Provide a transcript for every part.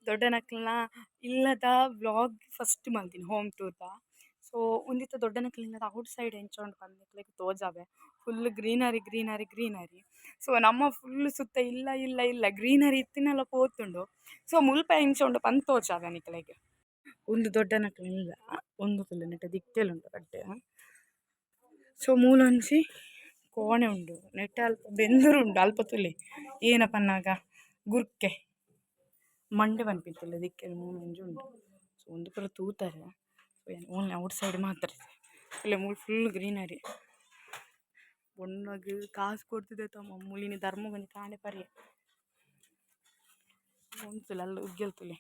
ದೊಡ್ಡನಕ್ಲೆನ ಇಲ್ಲದ vlog first ಮಲ್ದಿನಿ home ಟೂರ್ದ. ಸೊ ಉಂದಿತ್ತ ದೊಡ್ಡನಕ್ಲೆ ಇಲ್ಲದ ಔಟ್ ಸೈಡ್ ಎಂಚ ಉಂಡು ಪಂದ್ ತೋಜಾವೆ. Full greenery greenery greenery. So ನಮ್ಮ ಫುಲ್ ಸುತ್ತ ಇಲ್ಲ ಇಲ್ಲ ಇಲ್ಲ ಗ್ರೀನರಿ ಇತ್ತಿನಲ್ಲ ಪೋತುಂಡು. ಸೊ ಮುಲ್ಪ ಎಂಚ ಉಂಡು ಪಂದ್ ತೋಜಾವೆ ನಿಕ್ಲೆಗ್. ಉಂದು ದೊಡ್ಡನಕ್ಲೆ ಇಲ್ಲ ಉಂದು ಫುಲ್ ನೆಟ್ ದಿಕ್ಕೆಲ್ ಉಂಡು ರಡ್ಡ್. ಸೊ ಮೂಲೊಂಜಿ ಕೋಣೆ ಉಂಡು ನೆಟ್ ಅಲ್ಪ ಬೆಂದುರು ಉಂಡು ಅಲ್ಪ ತೂಲೆ ಏನ ಪನ್ನಗ ಗುರ್ಕೆ ಮಂಡೆ ಪನ್ಪಿತ್ತಲ್ಲ ದಿಕ್ಕೆಲ್ ಮೂಲೊಂಜಿ ಉಂಡು. ಸೊ ಉಂದು ಪೂರ ತೂತಾರೆ. ಓನ್ಲಿ ಔಟ್ ಸೈಡ್ ಮಾತ್ರ ತೂಲೆ ಮೂಲು ಫುಲ್ ಗ್ರೀನರಿ. ಬೊಣ್ಣಗ್ ಕಾಸ್ ಕೊರ್ತುದೆ ತಮ್ಮ ಮುಲಿನಿ ಧರ್ಮಗೊಂಜಿ ಕಾಂಡೆ ಪರ್ಯೆ. ಉಂತುಲೆ ಅಲ್ಲ ಉಗ್ಗೆಲ್ ತೂಲೆ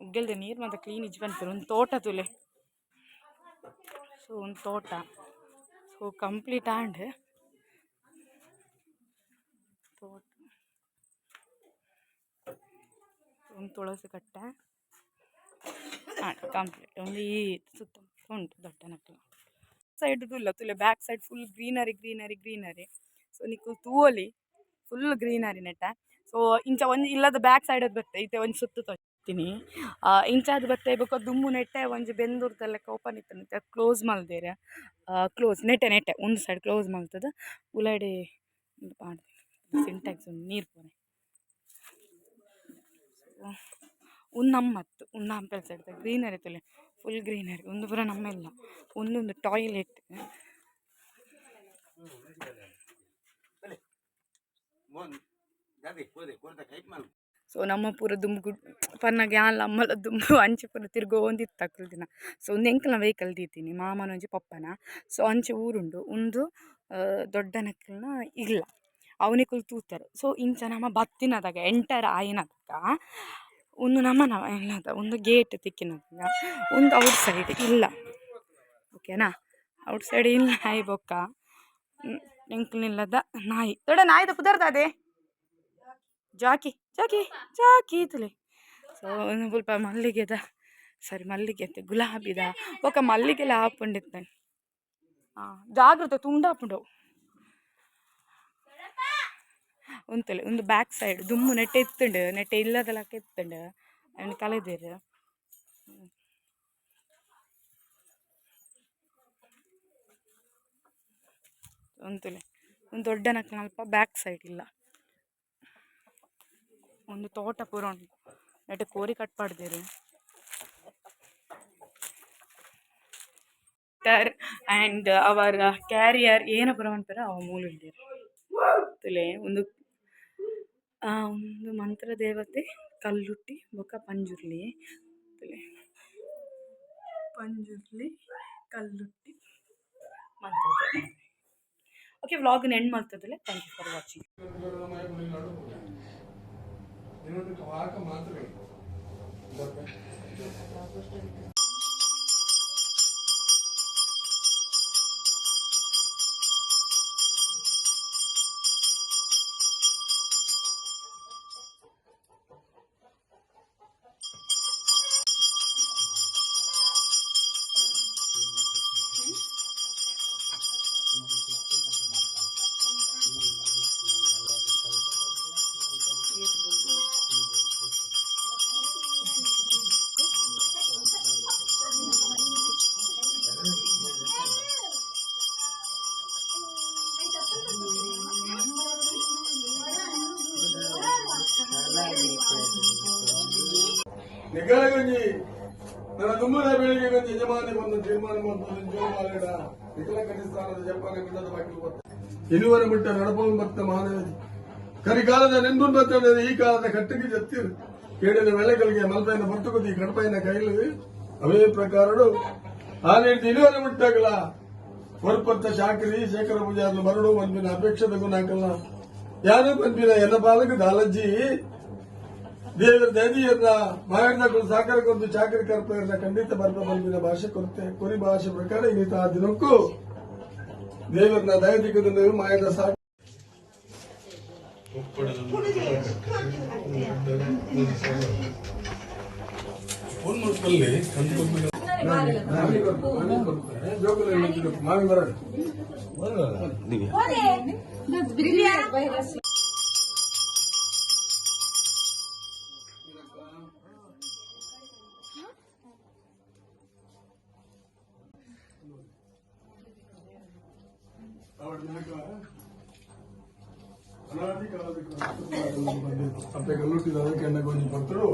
ಉಗ್ಗೆಲ್ದ ನೀರು ಮಾತ ಕ್ಲೀನ್ ಇಜ್ಜಿ ಪನ್ಪೆರ್. ಒಂದು ತೋಟ ತೂಲೆ. ಸೊ ಒಂದು ತೋಟ. ಸೊ ಕಂಪ್ಲೀಟ್ ಆಂಡ್ ತೋಟ. ಒಂದು ತುಳಸಿ ಕಟ್ಟೆ ಕಂಪ್ಲೀಟ್. ಒಂದು ಈ ಸುತ್ತಮುತ್ತ ಉಂಟು ದೊಡ್ಡನಕ್ಲೆ ಸೈಡ್ ಇಲ್ಲ ತೂಲೆ back side full greenery greenery greenery. So ನಿಕುಲು ತೂವೊಲಿ ಫುಲ್ ಗ್ರೀನರಿ ನೆಟ್ಟ. ಸೊ ಇಂಚ ಒಂಜಿ ಇಲ್ಲದ ಬ್ಯಾಕ್ ಸೈಡ್ ಬತ್ತೆ ಇತ್ತೆ ಒಂಜಿ ಸುತ್ತು ತೋಜ್ತೀನಿ. ಇಂಚಾದ್ ಬತ್ತೆ ಬೊಕ ದುಂಬು ನೆಟ್ಟೆ ಒಂಜಿ ಬೆಂದೂರ್ದ ಲೆಕ್ಕ ಓಪನ್ ಇತ್ತುಂಡು ಕ್ಲೋಸ್ ಮಲ್ದೆರ್. ಕ್ಲೋಸ್ ನೆಟ್ಟೆ ನೆಟ್ಟೆ ಒಂದು ಸೈಡ್ ಕ್ಲೋಸ್ ಮಲ್ತುದು ಉಲೈಡೆ ಸಿಂಟ್ಯಾಕ್ಸ್ ಉಂಡು ನೀರು ಪೋರೆ. ಉಂದು ನಮ್ಮತ್ತು ಉಂದು ನಮ್ಮ ಸೈಡ್ ಗ್ರೀನರಿ ತೂಲೆ ಫುಲ್ ಗ್ರೀನರಿ. ಉಂದು ಪೂರ ನಮ್ಮ ಇಲ್ಲ. ಉಂದೊಂದು ಟಾಯ್ಲೆಟ್. ಸೊ ನಮ್ಮ ಪೂರ ದುಂಬು ಪನ್ನಗ ಯಾನ್ಲ ಅಮ್ಮಲ ದುಂಬು ಅಂಚೆ ಪೂರ ತಿರ್ಗೋಂದಿತ್ತ ಅಕುಲು ದಿನ. ಸೊ ಉಂದು ಎಂಕಲ್ನ ವೆಹಿಕಲ್ ದೀತೀನಿ ಮಾಮನ ಒಂಜಿ ಪಪ್ಪನ. ಸೊ ಅಂಚೆ ಊರುಂಡು ಉಂದು ದೊಡ್ಡನಕ್ಲೆನ ಇಲ್ಲ ಅವನಿಕುಲು ತೂತಾರೆ. ಸೊ ಇಂಚ ನಮ ಬತ್ತಿನದಾಗ ಎಂಟರ್ ಆಯಿನದಾಗ ಉಂದು ನಮನ ಇಲ್ಲದ ಒಂದು ಗೇಟ್ ತಿಕ್ಕಿನದಾಗ ಉಂದು ಔಟ್ ಸೈಡ್ ಇಲ್ಲ. ಓಕೆನಾ? ಔಟ್ ಸೈಡ್ ಇಲ್ಲ ಆಯಿ ಬೊಕ್ಕ ಎಂಕಲ್ನಿಲ್ಲದ ನಾಯಿ ದೊಡ್ಡ ನಾಯಿದ ಪುದರ್ದಾದೆ ಜಾಕಿ ಜಾಕಿ ಜಾಕಿ ತೂಲೆ. ಸೊ ಉಂದು ಮುಲ್ಪ ಮಲ್ಲಿಗೆದ ಸಾರಿ ಮಲ್ಲಿಗೆ ಅತ್ತೆ ಗುಲಾಬಿದ ಬೊಕ ಮಲ್ಲಿಗೆಲ ಆಪುಂಡು ಇತ್ತೆ. ಜಾಗ್ರತೆ ತುಂಡಾಪುಂಡು ಅವು. ಉಂತುಲೆ ಉಂದು ಬ್ಯಾಕ್ ಸೈಡ್ ದುಂಬು ನೆಟ್ಟೆ ಇತ್ತುಂಡು ನೆಟ್ಟೆ ಇಲ್ಲದ ಲೆಕ್ಕ ಇತ್ತುಂಡು ಐನ್ ಕಲೆದೆರ್. ಉಂತುಲೆ ಉಂದು ದೊಡ್ಡನಕ್ಲೆನ ಅಲ್ಪ ಬ್ಯಾಕ್ ಸೈಡ್ ಇಲ್ಲ. ಒಂದು ತೋಟ ಪೂರ ಉಂಡು ನೆಟೆ ಕೋರಿ ಕಟ್ ಪಾಡ್ದೆರ್. ಆ್ಯಂಡ್ ಅವರ್ ಕ್ಯಾರಿಯರ್ ಏನ ಪೂರ ಪನ್ಪೆರ್ ಅವು ಮೂಲು ಉಲ್ಲೆರ್. ತೂಲೆ ಉಂದು ಉಂದು ಮಂತ್ರದೇವತೆ ಕಲ್ಲುಟ್ಟಿ ಬೊಕ ಪಂಜುರ್ಲಿ. ತೂಲೆ ಪಂಜುರ್ಲಿ ಕಲ್ಲುಟ್ಟಿ ಮಂತ್ರದೇವತೆ. ಓಕೆ ವ್ಲಾಗ್ ಎಂಡ್ ಮಲ್ತುದುಲ್ಲೆ. Thank you for watching. ನಿಗಲಗೊಂಜಿ ನನ್ನ ದುಮ್ಮದ ಬೆಳಿಗ್ಗೆ ಗೊಂಜಿ ಯಜಮಾನಿ ಬಂದು ತೀರ್ಮಾನ ಮಾಡ್ಬೋದು ಜೋಮಾಲಿಡ ನಿಖಲ ಕಟಿಸ್ಥಾನದ ಜಂಪಾನ ಗಿಡದ ಬಾಗಿಲು ಬತ್ತ ಇನುವರ ಬಿಟ್ಟ ನಡಪಲ್ ಬತ್ತ ಮಹಾನದಿ ಕರಿಕಾಲದ ನೆಂದುನ್ ಬತ್ತದ ಈ ಕಾಲದ ಕಟ್ಟಿಗೆ ಜತ್ತಿರು ಕೇಡಿನ ವೆಲೆಗಳಿಗೆ ಮಲ್ಪೈನ ಬರ್ತುಕುದಿ ಕಡಪೈನ ಕೈಲು ಅವೇ ಪ್ರಕಾರಡು ಆನೇటి ಇನುವರ ಬಿಟ್ಟಗಲ ಹೊರಪತ್ತ ಶಾಕರಿ ಶೇಖರ ಪೂಜಾರ್ಲು ಬರಡು ಬಂದಿನ ಅಪೇಕ್ಷದ ಗುಣಾಕಲ್ಲ ಯಾರು ಬಂದಿನ ಎನ್ನ ಪಾಲಕ ದಾಲಜ್ಜಿ ದೇವರ ದಯದಿಯನ್ನ ಮಾಯರ್ನಗಳು ಸಾಕರ ಕೊಂದು ಚಾಕರಿ ಕರ್ಪೆಯನ್ನ ಖಂಡಿತ ಬರ್ಪ ಬಂದಿನ ಭಾಷೆ ಕೊರತೆ ಕೊರಿ ಭಾಷೆ ಪ್ರಕಾರ ಇನ್ನಿತ ಆ ದಿನಕ್ಕೂ ದೇವರನ್ನ ದಯದಿಕ್ಕದಿಂದ ಮಾಯದ ಸಾಕ ಫೋನ್ ಮಾಡ್ಕೊಳ್ಳಿ ಮಾವಿ ಬರೋಣ. ಅನಾದಿ ಕಾಲದ ಅಪ್ಪೆ ಕಲ್ಲುಟ್ಟಿದ ಅದಕ್ಕೆ ಗೊಂಜಿ ಭಕ್ತರು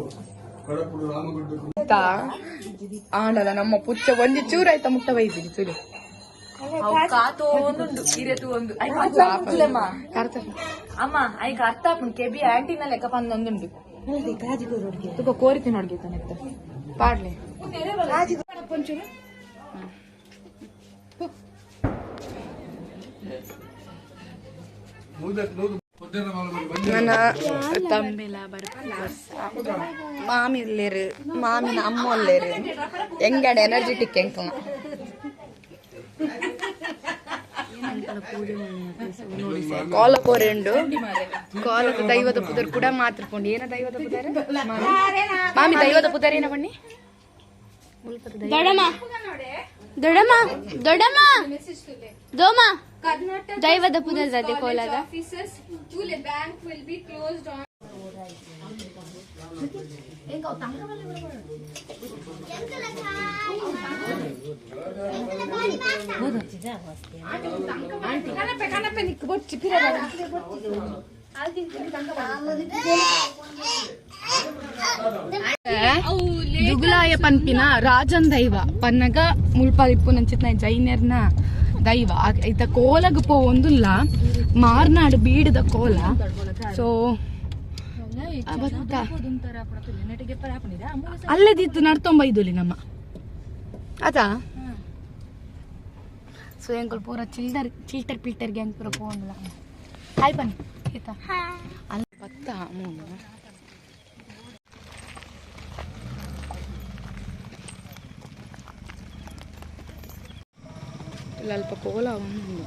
ಕಡಪುಡು ರಾಮಗುಡ್ಡ ಆಂಡಲ ನಮ್ಮ ಪುಚ್ಚ ಒಂಜಿ ಚೂರು ಆಯ್ತಾ ಮುಟ್ಟ ಬೈದಿರಿ ಚೂರು ಅಮ್ಮ ಐಕ ಅರ್ಥ ಆಪುಂಡು ಕೆಬಿ ಆಂಟಿನ ಲೆಕ್ಕ ಪಂದೊಂದುಂಡು ತುಕ ಕೋರಿತಿ ನೋಡ್ಗೆ ತಾನೆತ್ತ ಪಾಡ್ಲಿ ನನ್ನ ತಂಬಿಲ ಬರ್ಪ ಮಾಮಿ ಇಲ್ಲೇರು ಮಾಮಿನ ಅಮ್ಮ ಅಲ್ಲೇರು ಹೆಂಗಡ ಎನರ್ಜೆಟಿಕ್ ಎಂಕಲ ಕೋಲ ಕೋರೆಂಡು ಕೋಲకు ದೈವದ ಪುದರ್ ಕೂಡ ಮಾತ್ರಕೊಂಡು ಏನ ದೈವದ ಪುದರ್ ಮಾಮಿ ದೈವದ ಪುದರ್ ಏನ ಬಣ್ಣಿ ದೊಡಮ್ಮ ದೊಡಮ್ಮ ದೊಡಮ್ಮ ದೋಮ ದೈವದ ಪುದರ್ದದೆ ಕೋಲದ Offices to the bank will be closed on ದುಗುಲಾಯ ಪನ್ಪಿನ ರಾಜನ್ ದೈವ ಪನ್ನಗ ಮುಲ್ಪಾಲಿಪ್ಪು ನಂಚಿತ್ನ ಜೈನರ್ನ ದೈವ ಇತ್ತ ಕೋಲಗ್ ಪೋವೊಂದುಲ್ಲ ಮಾರ್ನಾಡು ಬೀಡದ ಕೋಲ ಸೊ ಅಲ್ಲೆದಿತ್ತು ನಡ್ತೊಂಬ ಇದುಲಿ ನಮ್ಮ ಆತಾ ಸೊ ಎಂಕುಲು ಪೂರ ಚಿಲ್ಡರ್ ಚಿಲ್ಟರ್ ಪಿಲ್ಟರ್ ಗ್ಯಾಂಗ್ ಪೂರ ಪೋವೊಂದುಲ್ಲ ಹಾಯ್ ಬನ್ನಿ ಆಯ್ತಾ ಅಲ್ಲಿ ಬತ್ತ ಮೂನು ಅಲ್ಪ ಕೋಲ ಒಂದು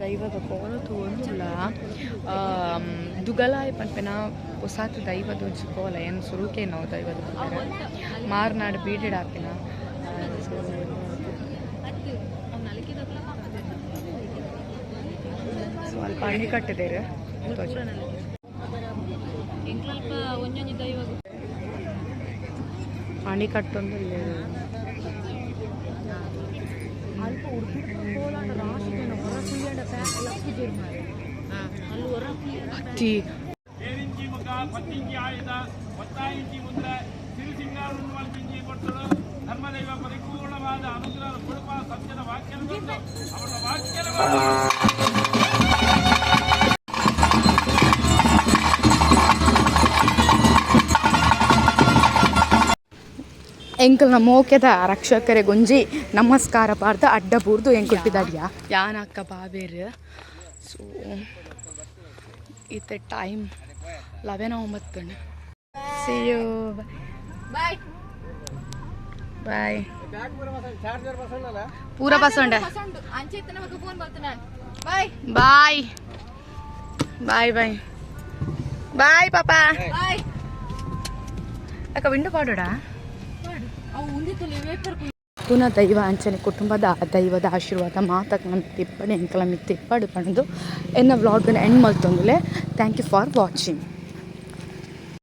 ದೈವದ ಕೋಲ ತೂವೊಂದುಲ್ಲ ದುಗಲಾಯ ಪನ್ಪಿನ ಪೊಸಾತ್ ದೈವದ ಒಂಜಿ ಕೋಲ ಏನು ಸುರುಕೆ ನಾವು ದೈವದ ಪುದರ್ ಮಾರ್ನಾಡು ಬೀಡೆಡ್ ಆಪಿನ ಸೊ ಅಲ್ಪ ಅಣಿ ಕಟ್ಟಿದ್ದೇವೆ ಅಣಿ ಕಟ್ಟೊಂದು ಹತ್ತಿ ಏರಿಂಚಿ ಮುಖ ಪತ್ತಿಂಚಿ ಆಯುಧ ಒತ್ತಾಯಿಂಚಿ ಮುದ್ರೆ ಸಿರಿಸಿಂಗಾರನ್ನು ಮಲ್ಪಿಂಚಿ ಕೊಟ್ಟಳು ಧರ್ಮದೈವ ಪರಿಪೂರ್ಣವಾದ ಅನುಗ್ರಹ ಕೊಡುಪ ಸತ್ಯದ ವಾಕ್ಯವನ್ನು ಅವರ ವಾಕ್ಯವನ್ನು ಎಂಕಲ್ನ ಮೋಕೆದ ರಕ್ಷಕರೆ ಗುಂಜಿ ನಮಸ್ಕಾರ ಪಾರ್ದ ಅಡ್ಡ ಬೂರ್ದು ಎಂಕುಲ್ಪಿದಾಡಿಯ ಯಾನಕ್ಕ ಬಾಬೇರು ಸೊ ಇತ್ತೆ time 11:09. See you. Bye. Bye. ಪೂರ ಬಸೊಂಡ ಅಂಚೆ ನಮಗೆ ಫೋನ್ ಬರ್ತಾನೆ. Bye. Bye bye bye bye ಪಾಪ. ಬಾಯ್. ಅಕ್ಕ, ವಿಂಡೋ ಪಾಡೋಡ. ಪುನಃ ದೈವ ಅಂಚನೆ ಕುಟುಂಬದ ದೈವದ ಆಶೀರ್ವಾದ ಮಾತಕ್ಕ ಮಿತ್ತಿಪ್ಪಡು, ಎಂಕಲ ಮಿತ್ತಿಪ್ಪಡು ಪಂದು ಎನ್ನ ವ್ಲಾಗನ್ನು and ಮಲ್ತೊಂದುಲೆ. Thank you for watching.